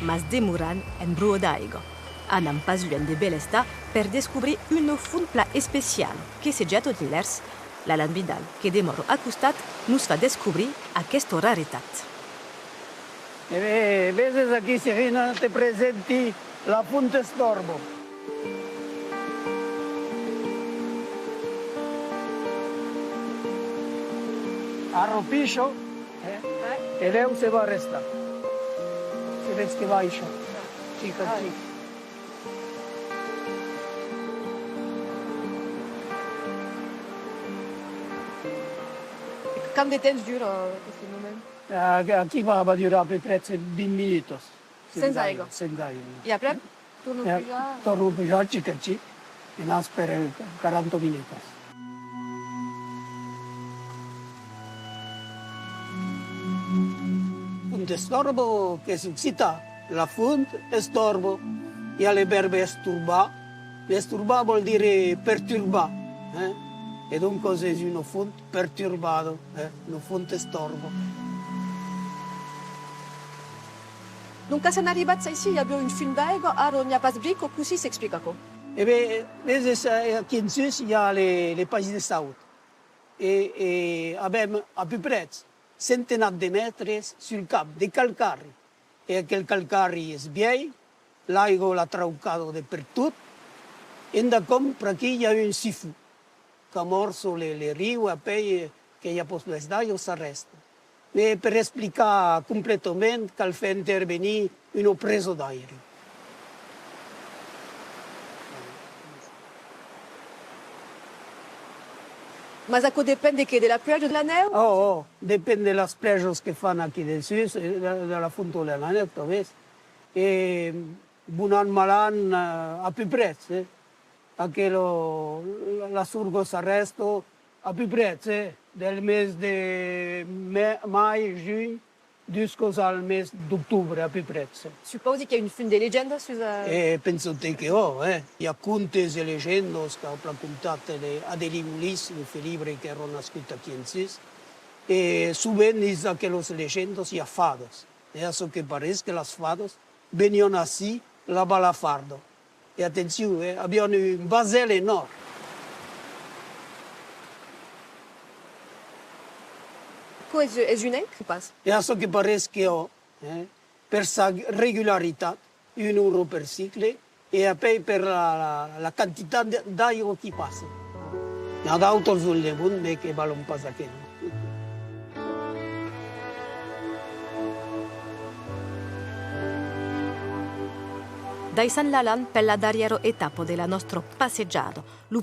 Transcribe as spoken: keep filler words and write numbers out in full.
Mas demoram en broa d'aiga. Anam pas luènh de Belestar per descobrir una font plan especiala que se gèta dins l'èrs. L'Alan Vidal, que demòra a costat, nos fa descobrir aquesta raretat. E ben, veses aquí, Serina, te presenti la font Estorbo. Arropisho, eh? E lèu se va arrestar. Se ves que baisha. Chic a chic. Quant de temps dura aqueste moment? Eh, aquí va, va durar a peu près vint minutas. Sens aiga. Sens aiga. E après, torna pujar? Torna pujar, chic a chic, e nas per quaranta minutas. Font Estorbo, qu'es occitan, la font Estorbo. I a le vèrbe estorbar. Estorbar vòl dire perturbar, eh? E doncas es una font perturbada, eh? Una font Estorbo. Doncas, en arribats aicí, i aviá un fum d'aiga, ara n'i a pas brica, cossí s'explica aquò? E ben, veses, eh, aquí en sus, i a le, le País de Saut. E, e avèm a peu près centenat de mètres sul cap de calcari. E aquel calcari es vièlh, l'aiga l'a traucada de pertot, endacòm, per aquí i a un sifon qu'amorça le, le riu, e apèi, eh, que i a pas pus d'aiga, s'arrèsta. Mès per explicar completament, cal far intervenir una presa d'aire. Mas aquò depend de qué? De la pluèja, de la nèu? Oh, oh, depend de las pluèjas que fan aquí dessús, e de, de la font o de la nèu, tanben. E bon an, mal an, eh, a peu près, eh. Aquela, la, la sorga s'arrèsta a peu près, eh, del mes de mai, mai, junh, duscas al mes d'octobre, a peu près. Supausi qu'i a un fum de legendas sus a... E penso-te que, oh, eh, i a contes e legendas qu'a plan contat le Adelin Olis, lo felibre qu'èra nascut aquí en sus, e sovent dins aquelas legendas i a fadas. E a çò que pareis que las fadas venián ací lavar la farda. E atencion, eh, avián un vaset en òr. Aquò es, es un enc o pas? E a çò que pareis que, eh, per sa regularitat, un euro per cicle, e apèi per la, la, la quantitat de, d'aiga qui passa. N'i a d'autras al demond, mès que valon pas aquela. Daissam l'Alan per la darrièra etapa de la nòstra passejada, lo